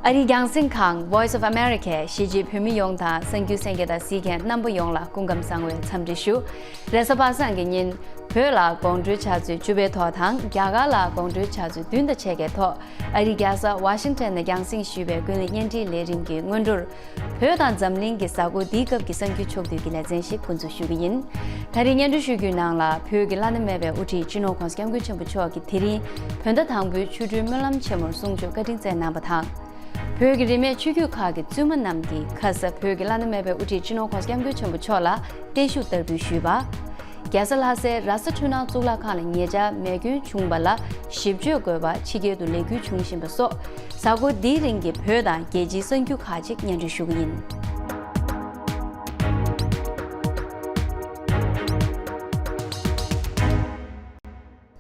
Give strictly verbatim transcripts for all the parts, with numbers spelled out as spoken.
ཨ་རིའི་རྒྱང་སྲིང་ཁང་Voice of America གཞིས་བྱེས་བོད་མི་ཡོངས་དང་གསར་འགྱུར་གསན་མཁན་དང་གཟིགས་མཁན་རྣམ་པ་ཡོངས་ལ་སྐུ་ཁམས་བཟང་བའི་འཚམས་འདྲི་ཞུ། རེས་གཟའ་པ་སངས་ཀྱི་ཉིན་བོད་ལ་དགོང་དྲོའི་ཆུ་ཚོད་བཅུ་པའི་ཐོག་དང་རྒྱ་གར་ལ་དགོང་དྲོའི་ཆུ་ཚོད་བདུན་དང་ཕྱེད་ཀའི་ཐོག་ཨ་རིའི་རྒྱལ་ས་ཝ་ཤིང་ཊོན་ནས་རྒྱང་སྲིང་ཞུས་པའི་ཀུན་གླེང་བརྙན་འཕྲིན་ལས་རིམ་གྱི་སྔོན་འགྲོར། བོད་དང་འཛམ་གླིང་གི་གཟའ་འཁོར་འདིའི་སྐབས་ཀྱི་གསར་འགྱུར་ཕྱོགས་བསྡུས་ཀྱི་ལེ་ཚན་ཞིག་འགོ་འཛུགས་ཞུ་གི་ཡིན། ད་རིང་སྙན་སྒྲོན་ཞུ་རྒྱུའི་ནང་ལ་བོད་ཀྱི་བླ་ན་མེད་པའི་དབུ་ཁྲིད་སྤྱི་ནོར་༧གོང་ས་༧སྐྱབས་མགོན་ཆེན་པོ་མཆོག་གིས་དེ་རིང་བོད་ཟླ་དང་པོའི་ཆོ་འཕྲུལ་སྨོན་ལམ་ཆེན་མོར་གསུང་ཆོས་བཀའ་དྲིན་སྩལ་གནང་བ་དང་། བོད་ཀྱི་རིས་མེད་ཆོས་བརྒྱུད་ཁག་གི་བཙུན་མ་རྣམས་ཀྱིས་ཁ་ས་བོད་ཀྱི་བླ་ན་མེད་པའི་དབུ་ཁྲིད་སྤྱི་ནོར་༧གོང་ས་༧སྐྱབས་མགོན་ཆེན་པོ་མཆོག་ལ་བརྟན་བཞུགས་བསྟར་འབུལ་ཞུས་པ། རྒྱལ་ས་ལྷ་སའི་ར་ས་འཕྲུལ་སྣང་གཙུག་ལག་ཁང་ལ་ཉེ་ཆར་མེ་སྐྱོན་བྱུང་བ་ལ་ཞིབ་དཔྱོད་དགོས་པ་ཕྱི་རྒྱལ་དུ་ལས་འགུལ་བྱུང་བཞིན་པ་སོགས་གཟའ་འཁོར་འདིའི་རིང་གི་བོད་དང་རྒྱལ་སྤྱིའི་གསར་འགྱུར་ཁག་ཅིག་སྙན་སྒྲོན་ཞུ་གི་ཡིན།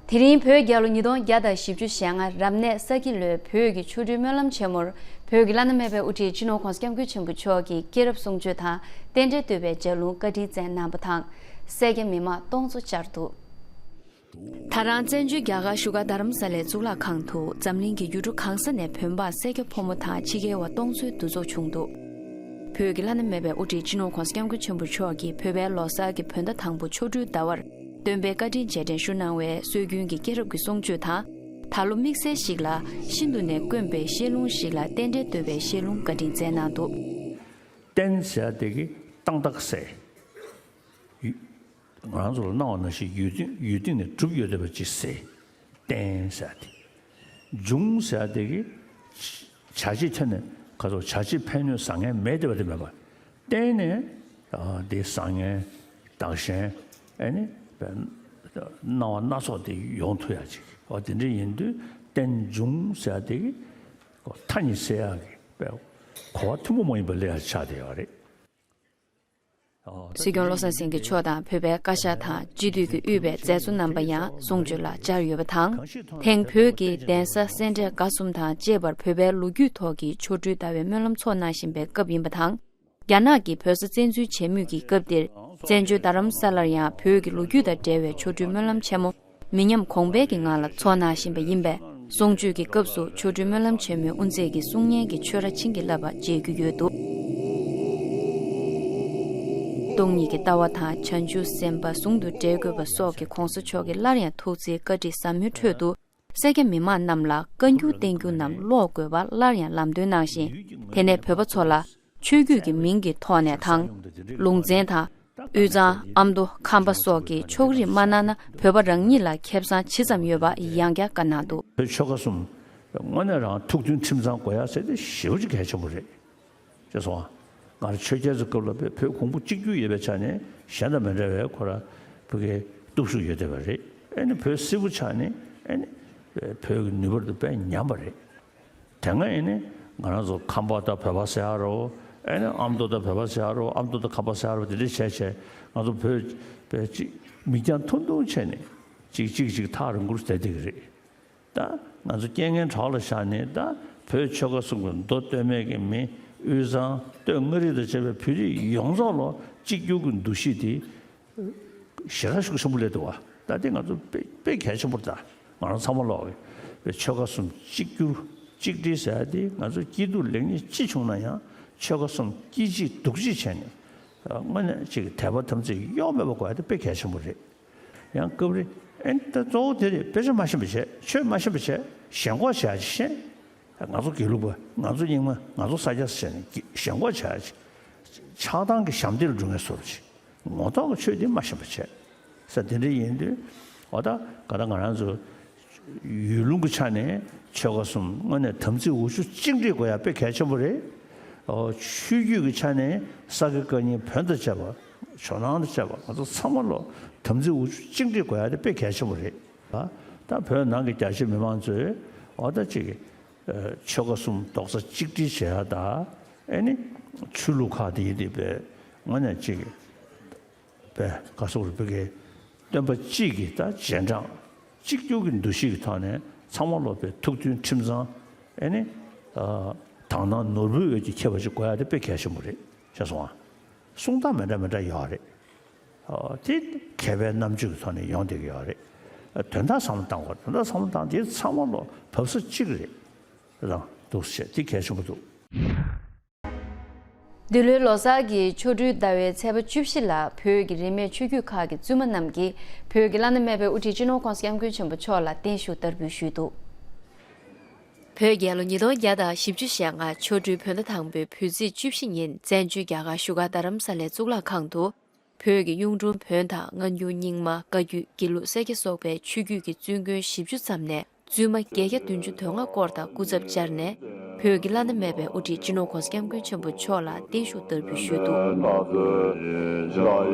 དེ་རིང་བོད་རྒྱལ་ལོ་ཉིས་སྟོང་བརྒྱ་དང་བཞི་བཅུ་ཞེ་ལྔ་རབ་གནས་ས་ཁྱི་ལོའི་བོད་ཀྱི་ཆོ་འཕྲུལ་སྨོན་ལམ་ཆེན་མོར་བོད་ཀྱི་བླ་ན་མེད་པའི་དབུ་ཁྲིད་སྤྱི་ནོར་༧གོང་ས་༧སྐྱབས་མགོན་ཆེན་པོ་མཆོག་གིས་སྐྱེས་རབས་གསུང་ཆོས་དང་རྟེན་འབྲེལ་བསྟོད་པའི་ལྗགས་ལུང་བཀའ་དྲིན་སྩལ་གནང་བ་དང་། སེར་སྐྱ་མི་མང་སྟོང་ཚོ་བཅར་འདུག་ད་རང་བཙན་བྱོལ་རྒྱ་གར་བཞུགས་སྒར་རྡ་རམ་ས་ལའི་གཙུག་ལག་ཁང་དུ་འཛམ་གླིང་གི་ཡུལ་གྲུ་གང་ས་ནས་བོད་འབངས་སེར་སྐྱ་ཕོ་མོ་དང་ཕྱི་རྒྱལ་བ་སྟོང་ཚོའི་འདུ་ཚོགས་བྱུང་འདུག་བོད་ཀྱི་བླ་ན་མེད་པའི་དབུ་ཁྲིད་སྤྱི་ནོར་༧གོང་ས་༧སྐྱབས་མགོན་ཆེན་པོ་མཆོག་གིས་བོད་པའི་ལོ་གསར་གྱི་བོད་ཟླ་དང་པོ་ཆོ་འཕྲུལ་ཟླ་བར་སྟོན་པའི་བཀའ་དྲིན་རྗེས་དྲན་ཞུ་གནང་བའི་སྲོལ་རྒྱུན་གྱི་སྐྱེས་རབས་ཀྱི་གསུང་ཆོས་དང་། ད་ལོ་དམིགས་བསལ་ཞིག་ལ་ཤིན་ཏུ་ནས་དཀོན་པའི་བཤད་ལུང་ཞིག་ལ་རྟེན་འབྲེལ་བསྟོད་པའི་བཤད་ལུང་བཀའ་དྲིན་སྩལ་གནང་འདུག་རྟེན་ཟེར་དེ་གི་ཏག་ཏག་ཟེར། ཡུལ། ང་རང་ཚོ་ལ་སྣང་བ་ནང་བཞིན་ཡུལ་སྟེང་ཡུལ་སྟེང་ནས་གྲུབ་ཡོད་བསྡད་པ་ཅིག་ཟེར། རྟེན་ཟེར་དེ། འབྱུང་ཟེར་དེ་གི་བྱ་བྱེད་ཐད་ནས་ག་ཚོད་བྱ་བྱེད་ཕན་གནོད་བཟང་ངན་མེད་བསྡད་པ་དེ་མེད་པ། བརྟེན་ནས་ཨ་དེ་བཟང་ངན་བདག་གཞན་ཨ་ནི་སྣང་བ་སྣ་ཚོགས་དེ་ཡོང་ཐུབ་ཡ་ཅིག་འོ་དེ་འདྲ་ཡིན་དུས་རྟེན་འབྱུང་ཟེར་དེ་གི་མཐའ་གཉིས་སེལ་ཡག་གི་གོ་བ་ཐུན་མོང་མ་ཡིན་པ་སླེབས་ཡག་ཆགས་བསྡད་ཡོད་རེད། སྲིད་སྐྱོང་བློ་བཟང་སེང་གེ་མཆོག་དང་བོད་པའི་བཀའ་ཤག་དང་སྤྱི་འཐུས་ཀྱི་དབུས་པའི་མཛད་གཙོ་རྣམ་པ་ཡང་གསུང་ཆོས་ལ་བཅར་ཡོད་པ་དང་། ཐེངས་བོད་ཀྱི་གདན་ས་སེ་འབྲས་དགའ་གསུམ་དང་བཅས་པར་བོད་པའི་ལོ་རྒྱུས་ཐོག་གི་ཆོ་འཕྲུལ་ཟླ་བའི་སྨོན་ལམ་འཚོགས་གནང་བཞིན་པའི་སྐབས་ཡིན་པ་དང་། རྒྱ་ནག་གིས་བོད་ས་བཙན་འཛུལ་བྱེད་མུས་ཀྱི་སྐབས་འདིར། བཙན་བྱོལ་རྡ་རམ་ས་ལར་ཡང་བོད་ཀྱི་ལོ་རྒྱུས་དང་འབྲེལ་བའི་ཆོ་འཕྲུལ་སྨོན་ལམ་ཆེན་མོ། མི་ཉམས་གོང་འཕེལ་གྱི་ངང་ལ་འཚོགས་གནང་བཞིན་པ་ཡིན་པས། གསུང་ཆོས་ཀྱི་སྐབས་སུ་ཆོ་འཕྲུལ་སྨོན་ལམ་ཆེན་མོའི་དབུ་མཛད་ཀྱི་གསུང་སྙན་གྱི་ཆོས་སྒྲ་བྱིན་གྱིས་བརླབས་པ་མཇལ་རྒྱུ་ཡོད་འདུག་སྟོང་ཉིད་ཀྱི་ལྟ་བ་དང་བྱང་ཆུབ་སེམས་དཔའ་ཟུང་དུ་འབྲེལ་དགོས་པ་སོགས་ཀྱི་གོང་ས་མཆོག་གིས་སླར་ཡང་ཐུགས་བརྩེའི་བཀའ་དྲིན་ཟབ་མོའི་ཁྲོད་དུ། སེར་སྐྱ་མི་མང་རྣམས་ལ་བཀའ་འགྱུར་བསྟན་འགྱུར་རྣམས་ཀློག་དགོས་པ་སླར་ཡང་ལམ་སྟོན་གནང་ཞིང་། དེ་ནས་བོད་པ་ཚོ་ལ། ཆོས་བརྒྱུད་ཀྱི་མིང་གི་ཐོག་ནས་དང་། ལུང་ཚན་དང་། དབུས་གཙང་། ཨ་མདོ། ཁམས་པ་སོགས་ཀྱི་ཕྱོགས་རིས་མ་གནང་ན་བོད་པ་རང་ཉིད་ལ་ཁེ་བཟང་ཇི་ཙམ་ཡོད་པ་ཡང་བསྐྱར་བཀའ་གནང་འདུག་བོད་ཆོལ་ཁ་གསུམ་དངོས་གནས་རང་ཐུགས་མཐུན་ཁྲིམས་གཙང་དགོས་ཡ་ཟེར་དེ་ཞེ་པོ་ཅིག་གལ་ཆེན་པོ་རེད། ཅེས་གསུངས་པ། ང་རང་ཆོས་རྒྱལ་ཚོའི་སྐབས་ལ་བོད་ཁུངས་ཕུག་གཅིག་གྱུར་ཡོད་པའི་ཆ་ནས་གཞན་དང་མི་འདྲ་བའི་ཁོ་ར་བོད་ཀྱི་སྟོབས་ཤུགས་ཡོད་བསྡད་པ་རེད། ཨེ་ནི་བོད་སིལ་བུ་ཆགས་ནས་ཨེ་ནི་བོད་ཀྱི་ནུས་པ་དེ་དཔེ་ཉམས་པ་རེད། དེ་སྔ་ཡིན་ནི་ང་རང་ཚོ་ཁམས་པ་དང་བོད་པ་ཟེར་ཡ་རོ། ཨེ་ནི་ཨ་མདོ་དང་བོད་པ་ཟེར་ཡ་རོ། ཨ་མདོ་དང་ཁམས་པ་ཟེར་ཡ་རོ། དེ་འདྲ་བྱས་བྱས་ང་ཚོ་བོད་བོད་ཅིག་མིག་རྒྱང་ཐུང་ཐུང་བྱས་ནས་ཅིག་ཅིག་ཅིག་ཐག་རིང་པོར་བསྡད་བསྡད་ཀྱི་རེད། ད་ང་ཚོ་རྐྱེན་ངན་གྲོགས་ལ་བཞག་ནས་ད་བོད་ཆོལ་ཁ་གསུམ་གྱི་མདོ་སྟོད་སྨད་ཀྱི་མི། དབུས་གཙང་སྟོད་མངའ་རིས་དང་བཅས་པའི་བོད་རིགས་ཡོངས་རྫོགས་ལ་གཅིག་གྱུར་གྱི་འདུ་ཤེས་དེ་ཞེ་དྲག་ཤུགས་ཆེན་པོ་སླེབས་འདུག་བ། ད་དེ་ང་ཚོ་དཔེ་དཔེ་གལ་ཆེན་པོ་རེད། ད་ང་རང་ཚང་མ་ལོག་གི་བོད་ཆོལ་ཁ་གསུམ་གཅིག་གྱུར་གཅིག་སྒྲིལ་ཟེར་ཡ་དེ་ང་ཚོ་སྐྱིད་སྡུག་ལེགས་ཉེས་ཅི་བྱུང་ན་ཡང་ཆོལ་ཁ་གསུམ་སྐྱིད་གཅིག་སྡུག་གཅིག་བྱས་ནས་དངོས་གནས་ཅིག་དད་པ་དམ་ཚིག་གཡོ་མེད་པ་དགོས་ཡ་དེ་དཔེ་གལ་ཆེན་པོ་རེད། ཡང་སྐབས་རེ་ཨེ་ད་གཙོ་བོ་དེ་རེད། དཔེ་ཆ་མ་ཤེས་པ་བྱས། ཆོས་མ་ཤེས་པ་བྱས། ཞེན་ཁོག་བྱས་ཅིག་ཤེས། ང་ཚོ་དགེ་ལུགས་པ། ང་ཚོ་རྙིང་མ། ང་ཚོ་ས་སྐྱ་ཟེར་ནས་ཞེན་ཁོག་བྱས་ཅིག་ཆགས་སྡང་གི་ཞབས་འདེགས་ལ་འགྲོ་མཁན་བཟོ་འདྲ་ཅིག་ངོ་ཐོག་གི་ཆོས་དེ་མ་ཤེས་པ་བྱས་ས་དེ་འདྲ་ཡིན་དུས། འོ་ད་ག་ད་ང་རང་ཚོ་ཡུལ་ལུང་གི་ཆ་ནས་ཆོལ་ཁ་གསུམ་དངོས་གནས་དམ་ཚིག་འུ་ཆུ་གཅིག་སྒྲིལ་དགོས་ཡ་དཔེ་གལ་ཆེན་པོ་རེད། ཨོ་ཆོས་བརྒྱུད་ཀྱི་ཆ་ནས་ས་དགེ་བཀའ་རྙིང་བོན་དང་བཅས་པ། ཇོ་ནང་དང་བཅས་པ་ང་ཚོ་ཚང་མ་ལོ་དམ་ཚིག་འུ་ཆུ་གཅིག་སྒྲིལ་དགོས་ཡ་དེ་དཔེ་གལ་ཆེན་པོ་རེད། ད་བོད་ནང་གི་རྒྱ་ཆེ་མི་མང་ཚོས་འོ་ད་ཅིག་ཆོལ་ཁ་གསུམ་རྡོག་རྩ་གཅིག་སྒྲིལ་བྱེད་ཡ་ད་ཨེ་ནི་ཆོས་ལུགས་ཁག་དེ་ཡིན་དེ་བས་དངོས་གནས་ཅིག་པས་ག་སོག་རུ་བོད་ཀྱི་སྟོན་པ་གཅིག་གི་ད་རྗེས་འབྲང་གཅིག་གྱུར་གྱི་འདུ་ཤེས་ཀྱི་ཐོག་ནས་ཚང་མ་ལོ་བའི་ཐུགས་མཐུན་ཁྲིམས་གཙང་ཨེ་ནི་དག་སྣང་ནོར་བུའི་འོད་ཀྱིས་ཁྱབ་པ་ཞིག་དགོས་ཡ་དེ་དཔེ་གལ་ཆེན་པོ་རེད་ཤེས་སོང་ཨ། གསུང་སྟངས་མི་འདྲ་མི་འདྲ་ཡོད་རེད། དེ་མཁས་པའི་རྣམ་དཔྱོད་ཀྱི་ཐོག་ནས་ཡོང་བསྡད་ཀྱི་ཡོད་རེད། དོན་དག་བསམ་བློ་བཏང་དགོས། དོན་དག་བསམ་བློ་བཏང་དེ་ཚང་མ་ལོ་བབས་ས་གཅིག་རེད། རེད་དང་ འདུག་ཟེར་དེ་གལ་ཆེན་པོ་འདུག་འདི་ལོའི་ལོ་གསར་གྱི་ཆོ་འཕྲུལ་ཟླ་བའི་ཚེས་པ་བཅུ་བཞི་ལ་བོད་ཀྱི་རིས་མེད་ཆོས་བརྒྱུད་ཁག་གི་བཙུན་མ་རྣམས་ཀྱིས་བོད་ཀྱི་བླ་ན་མེད་པའི་དབུ་ཁྲིད་སྤྱི་ནོར་༸གོང་ས་༸སྐྱབས་མགོན་ཆེན་པོ་མཆོག་ལ་བརྟན་བཞུགས་བསྟར་འབུལ་ཞུས་འདུག་བོད་རྒྱལ་ལོ་ཉིས་སྟོང་བརྒྱ་དང་བཞི་བཅུ་ཞེ་ལྔ་ཆོ་འཕྲུལ་བོད་ཟླ་དང་པོའི་བོད་ཚེས་བཅུ་བཞི་ཉིན་བཙན་བྱོལ་རྒྱ་གར་བཞུགས་སྒར་རྡ་རམ་ས་ལའི་གཙུག་ལག་ཁང་དུ། བོད་ཀྱི་གཡུང་དྲུང་བོན་དང་སྔ་འགྱུར་རྙིང་མ། བཀའ་བརྒྱུད། དགེ་ལུགས། སེར་སྐྱ་སོགས་པའི་ཆོས་བརྒྱུད་ཀྱི་བཙུན་དགོན་བཞི་བཅུ་ཙམ་ནས་བཙུན་མ་བརྒྱད་བརྒྱ་བདུན་ཅུ་དོན་ལྔ་བསྐོར་དང་སྐུ་ཚབ་བཅར་ནས། བོད་ཀྱི་བླ་ན་མེད་པའི་དབུ་ཁྲིད་སྤྱི་ནོར་༸གོང་ས་༸སྐྱབས་མགོན་ཆེན་པོ་མཆོག་ལ་བརྟན་བཞུགས་བསྟར་འབུལ་ཞུས་འདུག་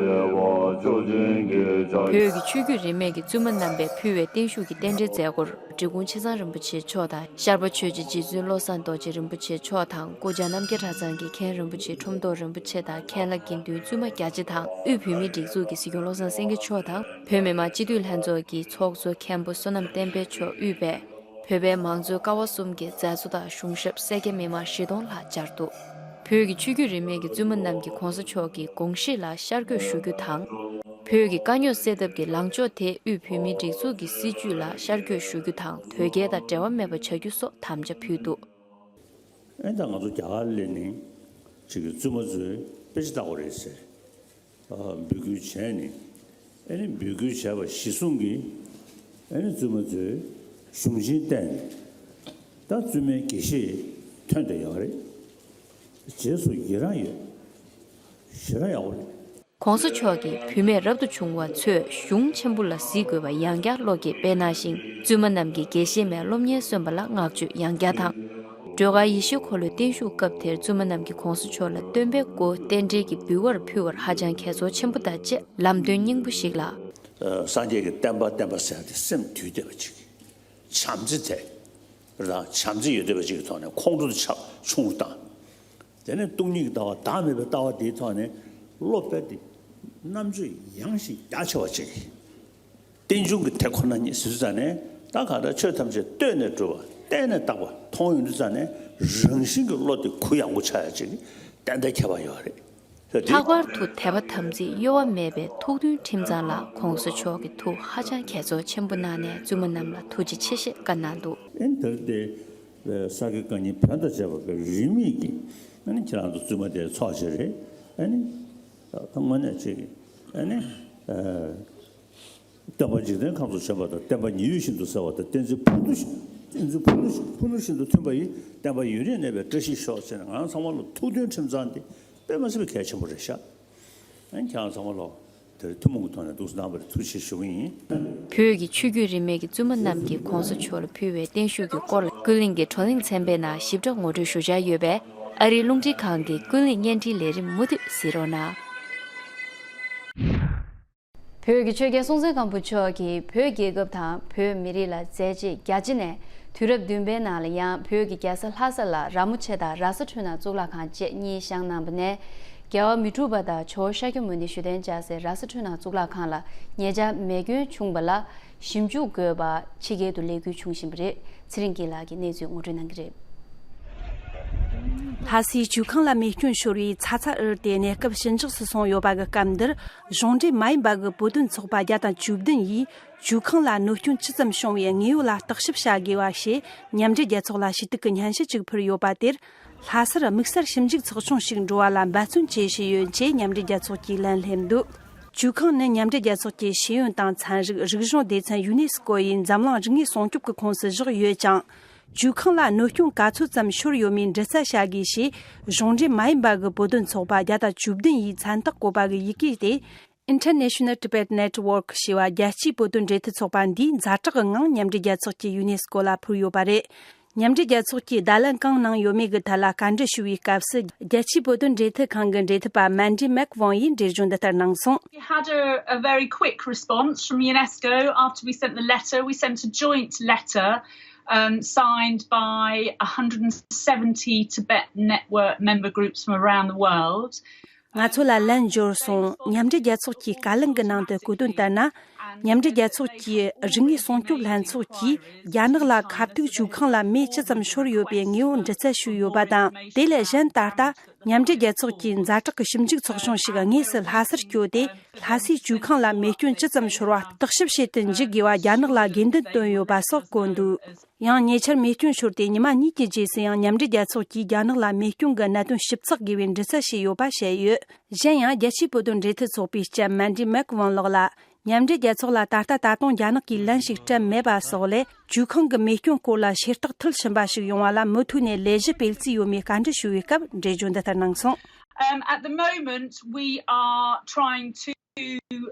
བོད་ཀྱི་ཆོས་བརྒྱུད་རིས་མེད་ཀྱི་བཙུན་མ་རྣམ་པས་ཕུལ་བའི་བརྟན་བཞུགས་ཀྱི་རྟེན་འབྲེལ་མཛད་སྒོར། འབྲི་གུང་ཆེ་ཚང་རིན་པོ་ཆེ་མཆོག་དང་། ཤར་པ་ཆོས་རྗེ་རྗེ་བཙུན་བློ་བཟང་རྡོ་རྗེ་རིན་པོ་ཆེ་མཆོག་དང་། སྐུ་བཅར་རྣམ་རྒྱལ་གྲྭ་ཚང་གི་མཁན་རིན་པོ་ཆེ་ཁྲོམ་ཐོག་རིན་པོ་ཆེ་དང་། མཁན་བླ་དགེ་འདུན་བཙུན་མ་རྒྱ་ཆེ་དང་། དབུས་བོད་མིའི་སྒྲིག་འཛུགས་ཀྱི་སྲིད་སྐྱོང་བློ་བཟང་སེང་གེ་མཆོག་དང་། བོད་མི་མང་སྤྱི་འཐུས་ལྷན་ཚོགས་ཀྱི་ཚོགས་གཙོ་མཁན་པོ་བསོད་ནམས་བསྟན་འཕེལ་མཆོག་དབུས་པའི་བོད་པའི་མང་གཙོའི་ཀ་བ་གསུམ་གྱི་མཛད་གཙོ་དང་གཞུང་ཞབས་སེར་སྐྱ་མི་མང་བཞི་སྟོང་ལྷག་བཅར་འདུག་བོད་ཀྱི་ཆོས་བརྒྱུད་རིས་མེད་ཀྱི་བཙུན་མ་རྣམས་ཀྱིས་༸གོང་ས་མཆོག་གི་དགོངས་གཞི་ལ་ཤར་བསྐྱོད་ཞུ་རྒྱུ་དང་། བོད་ཀྱི་དཀའ་རྙོག་སེལ་ཐབས་ཀྱི་ལངས་ཕྱོགས་དེ་དབུས་བོད་མིའི་སྒྲིག་འཛུགས་ཀྱི་སྲིད་བྱུས་ལ་ཤར་བསྐྱོད་ཞུ་རྒྱུ་དང་དོལ་རྒྱལ་དང་འབྲེལ་བ་མེད་པ་བྱ་རྒྱུ་སོགས་དམ་བཅའ་ཕུལ་འདུག་ཨེ་ད་ང་ཚོ་རྒྱ་གར་སླེབས་ནས་ཅིག་གི་བཙུན་མ་ཚོས་དཔེ་ཆ་ལྟ་དགོས་རེད་ཟེར། ཨ་འབོད་སྐུལ་བྱས་ནས། ཨེ་ནི་འབོད་སྐུལ་བྱས་པ་གཞིར་བཟུང་གིས། ཨེ་ནི་བཙུན་མ་ཚོས་གཞུང་ཆེན་བཏོན་ནས། ད་བཙུན་མའི་དགེ་བཤེས་ཐོན་བསྡད་ཡོད་རེད། རྗེས་སུ་ཡི་རང་ཡོད། ཞེ་དྲག་ཡག་པོ་རེད། ༸གོང་ས་མཆོག་གིས་བུད་མེད་རབ་ཏུ་བྱུང་བ་ཚོས་གཞུང་ཆེན་པོ་ལ་གཟིགས་དགོས་པ་ཡང་བསྐྱར་བློ་སྐྱེད་སྤེལ་གནང་ཞིང་། བཙུན་མ་རྣམས་ཀྱིས་དགེ་བཤེས་མའི་སློབ་གཉེར་སོན་པ་ལ་བསྔགས་བརྗོད་ཡང་བསྐྱར་དང་། སྒྲོལ་དཀར་ཡེ་ཤེས་འཁོར་ལོའི་བརྟན་བཞུགས་སྐབས་དེར་བཙུན་མ་རྣམས་ཀྱིས་༸གོང་ས་མཆོག་ལ་སྟོན་པའི་སྒོ་རྟེན་འབྲེལ་གྱི་འབུལ་བར་ཕུལ་བར་ཧ་ཅང་དགའ་ཚོར་ཆེན་པོ་དང་བཅས་ལམ་སྟོན་སྙིང་པོ་ཞིག་ལ། སངས་རྒྱས་ཀྱི་བསྟན་པ་བསྟན་པ་ཟེར་ཏེ་སེམས་དུལ་བསྡད་པ་ཅིག་བྱམས་བརྩེ་དེ། རང་བྱམས་བརྩེ་ཡོད་བསྡད་པ་ཅིག་གི་ཐོག་ནས་ཁོང་ཁྲོ་དེ་ཆགས་ཆུང་རུ་བཏང་། དེ་ནས་སྟོང་ཉིད་ཀྱི་ལྟ་བ་བདག་མེད་པའི་ལྟ་བ་དེའི་ཐོག་ནས་བློ་རྦད་དེ་རྣམ་དཔྱོད་ཡངས་ཤིང་རྒྱ་ཆེ་བ་ཅིག་རྟེན་འབྱུང་གི་དེ་ཁོ་ན་ཉིད་ཟེར་དུས་ཙང་ནས་ད་གང་ལྟར་ཆོས་ཐམས་ཅད་ལྟོས་ནས་གྲུབ་པ་བལྟས་ནས་བཏགས་པ་མཐོང་ཡོང་དུས་ཙང་ནས་རང་བཞིན་གྱི་བློ་དེ་གུ་ཡངས་པོ་ཆགས་ཡ་ཅིག་ཏན་ཏན་ཁྱད་པར་ཡོད་རེད། ལྷག་པར་དུ་དད་པ་དམ་ཚིག་གཡོ་བ་མེད་པའི་ཐུགས་མཐུན་ཁྲིམས་གཙང་ལ་༸གོང་ས་མཆོག་གིས་ཐུགས་ཧ་ཅང་དགྱེས་ཚོར་ཆེན་པོ་གནང་ནས་བཙུན་མ་རྣམས་ལ་ཐུགས་རྗེ་ཆེ་ཞེས་བཀའ་གནང་འདུག་ཨེ་ནི་དེར་དེ་ས་དགེ་བཀའ་རྙིང་བོན་དང་བཅས་པ་གི་རིས་མེད་ཀྱི་ཨ་ནི་ཁྱེད་རང་ཚོ་བཙུན་མ་དེ་ཚོགས་བྱས་རེད། ཨ་ནི་ད་དངོས་གནས་ཅིག་ཨ་ནི། སྟོན་པ་འཇིག་རྟེན་ཁམས་སུ་བྱོན་པ་དང་། བསྟན་པ་ཉི་འོད་བཞིན་དུ་གསལ་བ་དང་། བསྟན་འཛིན་ཕུར་བུ་བཞིན། བསྟན་འཛིན་ཕུར་བུ་བཞིན་དུ་ཐོན་པ་ཡི། བསྟན་པ་ཡུན་རིང་གནས་པའི་བཀྲ་ཤིས་ཤོག་ཟེར་ནས་ང་རང་ཚང་མ་ལ་ཐུགས་མཐུན་ཁྲིམས་གཙང་དེ་དཔེ་མ་སྲིད་པའི་གལ་ཆེན་པོ་རེད་ཤག་ཨ་ནི་ཁྱེད་རང་ཚང་མ་ལ་དེར་ཐུན་མོང་གི་ཐོག་ནས་འདུག་སེ་གནང་བར་ཐུགས་རྗེ་ཆེ་ཞུ་གི་ཡིན། བོད་ཀྱི་ཆོས་བརྒྱུད་རིས་མེད་ཀྱི་བཙུན་མ་རྣམས་ཀྱིས་༸གོང་ས་མཆོག་ལ་ཕུལ་བའི་བརྟན་བཞུགས་ཀྱི་སྐོར་ལ་ཀུན་གླེང་གི་བགྲོ་གླེང་ཚན་པའི་ནང་ཞིབ་ཕྲ་ངོ་སྤྲོད་ཞུ་འཆར་ཡོད་པས། ཨ་རིའི་རླུང་འཕྲིན་ཁང་གི་ཀུན་གླེང་བརྙན་འཕྲིན་ལས་རིམ་མུ་མཐུད་གཟིགས་རོགས་གནང་། བོད་ཀྱི་ཆོས་རྒྱལ་སྲོང་བཙན་སྒམ་པོ་མཆོག་གིས་བོད་རྒྱལ་ཁབ་དང་བོད་མི་རིགས་ལ་མཛད་རྗེས་རྒྱ་ཆེ་ནས། དུས་རབས་བདུན་པའི་ནང་ལ་ཡང་བོད་ཀྱི་རྒྱལ་ས་ལྷ་ས་ལ་ར་མོ་ཆེ་དང་ར་ས་འཕྲུལ་སྣང་གཙུག་ལག་ཁང་བཅས་གཉིས་བཞེངས་གནང་བ་ནས། རྒྱལ་བ་མི་འཁྲུགས་པ་དང་ཇོ་བོ་ཤཱཀྱ་མུ་ནེ་བཞུགས་གདན་འཇགས་སའི་ར་ས་འཕྲུལ་སྣང་གཙུག་ལག་ཁང་ལ་ཉེ་ཆར་མེ་སྐྱོན་བྱུང་བ་ལ། ཞིབ་འཇུག་དགོས་པ་ཕྱི་རྒྱལ་དུ་ལས་འགུལ་བྱུང་བཞིན་པ་རེད། ཚེ་རིང་སྐྱིད་ལགས་ཀྱིས་གནས་ཚུལ་ངོ་སྤྲོད་གནང་གི་རེད། ལྷ་སའི་ཇོ་ཁང་ལ་མེ་སྐྱོན་ཤོར་བས་ཚ་ཚ་འུར་ཏེ་གནས་སྐབས་ཞི་འཇགས་སུ་སོང་ཡོད་པ་གི་སྐབས་འདིར། གཞུང་འབྲེལ་མ་ཡིན་པ་གི་བོད་དོན་ཚོགས་པ་བརྒྱ་དང་བཅུ་བདུན་ཡིས་ཇོ་ཁང་ལ་གནོད་སྐྱོན་ཅི་ཙམ་བྱུང་བའི་དངོས་ཡོད་ལ་བརྟག་ཞིབ་བྱ་དགོས་པ་ཞེས་མཉམ་འབྲེལ་རྒྱལ་ཚོགས་ལ་ཞུ་གཏུག་གི་སྙན་ཞུ་གཅིག་ཕུལ་ཡོད་པ་དེར། ལྷ་སར་དམིགས་བསལ་ཞིབ་འཇུག་ཚོགས་ཆུང་ཞིག་འགྲོ་བ་ལ་འབད་བརྩོན་བྱེད་བཞིན་ཡོད་ཅེས་མཉམ་འབྲེལ་རྒྱལ་ཚོགས་ཀྱིས་ལན་སླེབས་འདུག་ཇོ་ཁང་ནི་མཉམ་འབྲེལ་རྒྱལ་ཚོགས་ཀྱི་ཤེས་ཡོན་དང་ཚན་རིག་རིག་གཞུང་སྡེ་ཚན་ཡུ་ནེ་སི་ཀོ་ཡིས་འཛམ་གླིང་རིག་གནས་སྲུང་སྐྱོབ་ཀྱི་ཁོངས་སུ་བཞག་ཡོད་ཅིང་། ཇོ་ཁང་ལ་གནོད་སྐྱོན་ག་ཚོད་ཙམ་ཤོར་ཡོད་མེད་འདྲི་རྩད་བྱ་དགོས་ཞེས་གཞུང་འབྲེལ་མ་ཡིན་པ་གི་བོད་དོན་ཚོགས་པ་བརྒྱ་དང་བཅུ་བདུན་ཡིས་མཚན་རྟགས་བཀོད་པ་གི་ཡི་གེ་སྟེ། International Tibet Network ཞེས་པ་རྒྱལ་སྤྱིའི་བོད་དོན་འབྲེལ་མཐུད་ཚོགས་པ་འདིས་ཛ་དྲག་གི་ངང་མཉམ་འབྲེལ་རྒྱལ་ཚོགས་ཀྱི་ཡུ་ནེ་སི་ཀོ་ལ་ཕུལ་ཡོད་པ་རེད། མཉམ་འབྲེལ་རྒྱལ་ཚོགས་ཀྱིས་བརྡ་ལན་གང་གནང་ཡོད་མེད་ཀྱི་ཐད་ལ་བཀའ་འདྲི་ཞུ་བའི་སྐབས་སུ། རྒྱལ་སྤྱིའི་བོད་དོན་འབྲེལ་མཐུད་ཁང་གི་འབྲེལ་མཐུད་པ་མན་ཌི་མེག་ཝོང་ཡིས་འགྲེལ་བརྗོད་འདི་ལྟར་གནང་སོང་། We had a, a very quick response from UNESCO after we sent the letter. We sent a joint letter, um, signed by one hundred and seventy Tibet Network member groups from around the world. ང་ཚོ་ལ་ལན་འབྱོར་སོང་། མཉམ་འབྲེལ་རྒྱལ་ཚོགས་ཀྱིས་བཀའ་ལན་གྱི་ནང་དུ་བཀོད་དོན་ལྟར་ན། མཉམ་འབྲེལ་རྒྱལ་ཚོགས་ཀྱི་རིག་དངོས་སྲུང་སྐྱོབ་ལྷན་ཚོགས་ཀྱིས་རྒྱ་ནག་ལ་ཁ་ཐུག་ཇུས་ཁང་ལ་མེ་ཇི་ཙམ་ཤོར་ཡོད་པའི་དངོས་པོ་འདྲི་རྩད་ཞུས་ཡོད་པ་དང་། དེ་ལས་གཞན་ད་ལྟ་མཉམ་འབྲེལ་རྒྱལ་ཚོགས་ཀྱི་ཛ་དྲག་གི་ཞིབ་འཇུག་ཚོགས་ཆུང་ཞིག་དངོས་སུ་ལྷ་སར་བསྐྱོད་དེ། ལྷ་སའི་ཇུས་ཁང་ལ་མེ་སྐྱོན་ཇི་ཙམ་ཤོར་བ་བརྟག་ཞིབ་བྱེད་དུ་འཇུག་དགོས་པ་རྒྱ་ནག་ལ་དགོས་འདུན་བཏོན་ཡོད་པ་སོགས་བཀོད་འདུག་ཡང་ཉེ་ཆར་མེ་སྐྱོན་ཤོར་ཏེ་ཉི་མ་གཉིས་ཀྱི་རྗེས་སུ་ཡང་མཉམ་འབྲེལ་རྒྱལ་ཚོགས་ཀྱིས་རྒྱ་ནག་ལ་མེ་སྐྱོན་གྱི་གནད་དོན་ཞིབ་ཚགས་དགོས་པའི་འདྲི་རྩད་བྱས་ཡོད་པ་བཤད་ཡོད། གཞན་ཡང་རྒྱལ་སྤྱིའི་བོད་དོན་འབྲེལ་མཐུད་ཚོགས་པའི་ལྕམ་མན་ཌི་མེག་ཝོན་ལགས་ལ། མཉམ་འབྲེལ་རྒྱལ་ཚོགས་ལ་ད་ལྟ་ད་དུང་རྒྱ་ནག་གིས་ལན་ཞིག་སྤྲད་མེད་པ་སོགས་ལས། ཇུས་ཁང་གི་མེ་སྐྱོན་སྐོར་ལ་ཤེས་རྟོགས་མཐིལ་ཕྱིན་པ་ཞིག་ཡོང་བ་ལ་མུ་མཐུད་ནས་ལས་གཞི་སྤེལ་རྩིས་ཡོད་མེད་བཀའ་འདྲི་ཞུ་བའི་སྐབས་འགྲེལ་བརྗོད་འདི་ལྟར་གནང་སོང་། Um, at the moment, we are trying to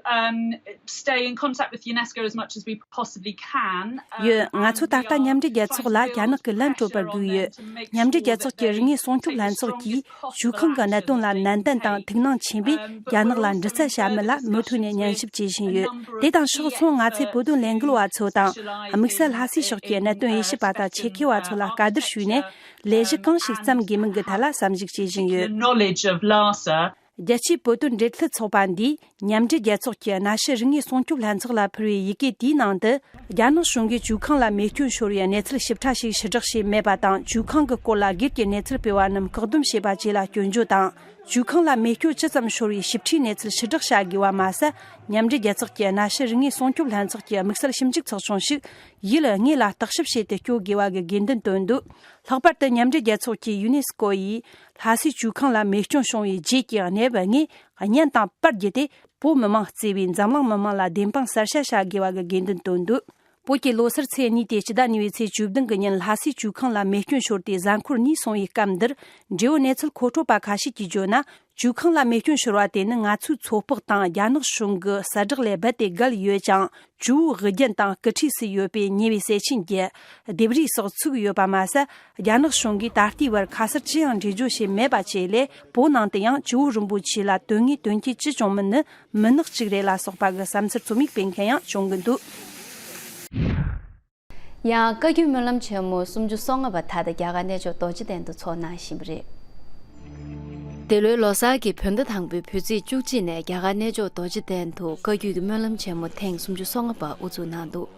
um, stay in contact with UNESCO as much as we possibly can. Um, ཡོད། ང་ཚོ་ད་ལྟ་མཉམ་འབྲེལ་རྒྱལ་ཚོགས་ལ་རྒྱ་ནག་གི་ལན་སྤྲོད་པར་བསྒུགས་ཡོད། མཉམ་འབྲེལ་རྒྱལ་ཚོགས་ཀྱི་རིག་དངོས་སྲུང་སྐྱོབ་ལྷན་ཚོགས་ཀྱིས་ཇུས་ཁང་གི་གནད་དོན་ལ་ནན་ཏན་དང་ཐུགས་སྣང་ཆེན་པོས་རྒྱ་ནག་ལ་འདྲི་རྩད་བྱ་མུས་ལ་མུ་མཐུད་ནས་ཉན་ཞིབ་བྱེད་བཞིན་ཡོད། དེ་དང་ཕྱོགས་མཚུངས། ང་ཚོས་བོད་དོན་ལས་འགུལ་བ་ཚོ་དང་། དམིགས་བསལ་ལྷ་སའི་ཕྱོགས་ཀྱི་གནད་དོན་དབྱེ་ཞིབ་པ་དང་ཆེད་མཁས་བ་ཚོ་ལ་བཀའ་བསྡུར་ཞུས་ནས། ལས་གཞི་གང་ཞིག་བརྩམ་དགོས་མིན་གྱི་ཐད་ལ་བསམ་གཞིག་བྱེད་བཞིན་ཡོད། Knowledge of Lhasa. རྒྱལ་སྤྱིའི་བོད་དོན་འབྲེལ་མཐུད་ཚོགས་པ་འདིས་མཉམ་འབྲེལ་རྒྱལ་ཚོགས་ཀྱི་གནའ་ཤུལ་རིག་དངོས་སྲུང་སྐྱོབ་ལྷན་ཚོགས་ལ་ཕུལ་བའི་ཡི་གེ་དེའི་ནང་དུ། རྒྱ་ནག་གཞུང་གིས་ཇུས་ཁང་ལ་མེ་སྐྱོན་ཤོར་བའི་གནས་ཚུལ་ཞིབ་ཕྲ་ཞིག་ཕྱིར་བསྒྲགས་བྱས་མེད་པ་དང་། ཇུས་ཁང་གི་སྐོར་ལ་སྒེར་གྱི་གནས་ཚུལ་སྤེལ་བ་རྣམས་བཀག་སྡོམ་བྱས་པ་བཅས་ལ་སྐྱོན་བརྗོད་དང་། ཇུས་ཁང་ལ་མེ་སྐྱོན་ཇི་ཙམ་ཤོར་བའི་ཞིབ་ཕྲའི་གནས་ཚུལ་ཕྱིར་བསྒྲགས་བྱ་དགོས་པ་མ་ཟད། མཉམ་འབྲེལ་རྒྱལ་ཚོགས་ཀྱི་གནའ་ཤུལ་རིག་དངོས་སྲུང་སྐྱོབ་ལྷན་ཚོགས་ཀྱི་དམིགས་བསལ་ཞིབ་འཇུག་ཚོགས་ཆུང་ཞིག་ཡུལ་དངོས་ལ་བརྟག་ཞིབ་བྱེད་དུ་བསྐྱོད་དགོས་པ་གི་དགོས་འདུན་བཏོན་འདུག་ལྷག་པར་དུ་མཉམ་འབྲེལ་རྒྱལ་ཚོགས་ཀྱི་ཡུ་ནེ་སི་ཀོ་ཡིས་ལྷ་སའི་ཇུས་ཁང་ལ་མེ་སྐྱོན་བྱུང་བའི་རྗེས་ཀྱི་གནས་བབ་དངོས་བརྙན་དང་པར་བརྒྱུད་དེ། བོད་མི་མང་གཙོས་པའི་འཛམ་གླིང་མི་མང་ལ་བདེན་དཔང་གསལ་བཤད་བྱ་དགོས་པ་གི་དགོས་འདུན་བཏོན་འདུག་བོད་ཀྱི་ལོ་སར་ཚེས་གཉིས་ཏེ་སྤྱི་ཟླ་གཉིས་པའི་ཚེས་བཅུ་བདུན་གྱི་ཉིན་ལྷ་སའི་ཇུས་ཁང་ལ་མེ་སྐྱོན་ཤོར་ཏེ་གཟའ་འཁོར་གཉིས་སོང་བའི་སྐབས་འདིར། འབྲེལ་ཡོད་གནས་ཚུལ་མཁོ་སྤྲོད་པ་ཁ་ཤས་ཀྱིས་བརྗོད་ན། ཇུས་ཁང་ལ་མེ་སྐྱོན་ཤོར་བ་དེ་ནི་ང་ཚོའི་ཚོད་དཔག་དང་རྒྱ་ནག་གཞུང་གི་གསལ་བསྒྲགས་ལས་རྦད་དེ་བརྒལ་ཡོད་ཅིང་། ཇོ་བོའི་དབུ་རྒྱན་དང་སྐུ་ཁྲུས་སུ་ཡོད་པའི་ཉེ་བའི་སྲས་ཆེན་གྱི་ལྡེབས་རིས་སོགས་ཚུགས་ཡོད་པ་མ་ཟད། རྒྱ་ནག་གཞུང་གིས་ད་ལྟའི་བར་ཁ་གསལ་ཅི་ཡང་འགྲེལ་བརྗོད་བྱས་མེད་པ་བཅས་ལས། བོད་ནང་དུ་ཡང་ཇོ་བོ་རིན་པོ་ཆེ་ལ་དོན་དངོས་དོན་རྐྱེན་ཅི་བྱུང་མིན་ནི་མུན་ནག་ཅིག་རེད་ལ་སོགས་པ་གི་བསམ་ཚུལ་རྩོམ་ཡིག་སྤེལ་མཁན་ཡང་བྱུང་གི་འདུག་ཡང་བཀའ་བརྒྱུད་སྨོན་ལམ་ཆེན་མོ་སུམ་ཅུ་སོ་ལྔ་པ་ད་ལྟ་རྒྱ་གར་གནས་མཆོག་རྡོ་རྗེ་གདན་དུ་འཚོགས་གནང་བཞིན་པ་རེད། འདི་ལོའི་ལོ་གསར་གྱི་བོད་ཟླ་དང་པོའི་བོད་ཚེས་བཅུ་གཅིག་ནས་རྒྱ་གར་གནས་མཆོག་རྡོ་རྗེ་གདན་དུ་བཀའ་བརྒྱུད་ཀྱི་སྨོན་ལམ་ཆེན་མོ་ཐེངས་སུམ་ཅུ་སོ་ལྔ་པ་དབུ་འཛུགས་གནང་འདུག་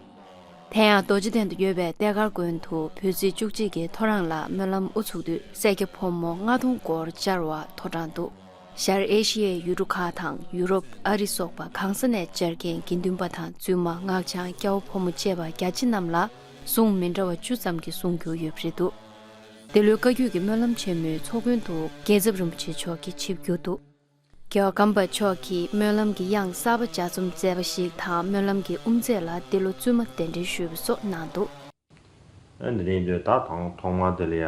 དེ་ཡང་རྡོ་རྗེ་གདན་དུ་ཡོད་པའི་གཏེར་སྒར་དགོན་དུ་བོད་ཚེས་བཅུ་གཅིག་གི་ཐོ་རངས་ལ་སྨོན་ལམ་དབུ་ཚུགས་དུས་སེར་སྐྱ་ཕོ་མོ་ལྔ་སྟོང་སྐོར་བཅར་བ་ཐོ་དྲངས་འདུག་ཤར་ཨེ་ཤི་ཡའི་ཡུལ་གྲུ་ཁག་དང་ཡུ་རོབ། ཨ་རི་སོགས་པ་གང་ས་ནས་བཅར་མཁན་དགེ་འདུན་པ་དང་བཙུན་མ། སྔགས་འཆང་། སྐྱ་བོ་ཕོ་མོ་བཅས་པ་རྒྱ་ཆེ་རྣམས་ལ་གཟུངས་མི་འདྲ་བ་བཅུ་ཙམ་གྱི་གསུང་བསྒྱུར་ཡོད་པ་རེད་འདུག་འདི་ལོའི་བཀའ་བརྒྱུད་ཀྱི་སྨོན་ལམ་ཆེན་མོའི་ཚོགས་མགོན་དུ་རྒྱལ་ཚབ་རིན་པོ་ཆེ་མཆོག་གིས་ཆིབས་བསྒྱུར་འདུག་རྒྱལ་བ་ཀརྨ་པ་མཆོག་གིས་སྨོན་ལམ་གྱི་དབྱངས་གསར་པ་ལྗགས་རྩོམ་མཛད་པ་ཞིག་དང་། སྨོན་ལམ་གྱི་དབུ་མཛད་ལ་འདི་ལོ་བཙུན་མ་གདན་འདྲེན་ཞུས་པ་སོགས་གནང་འདུག་ཨ་ནི་དེ་རིང་འདིར་ད་དང་ཐོག་མ་དེ་ལ་ཡ།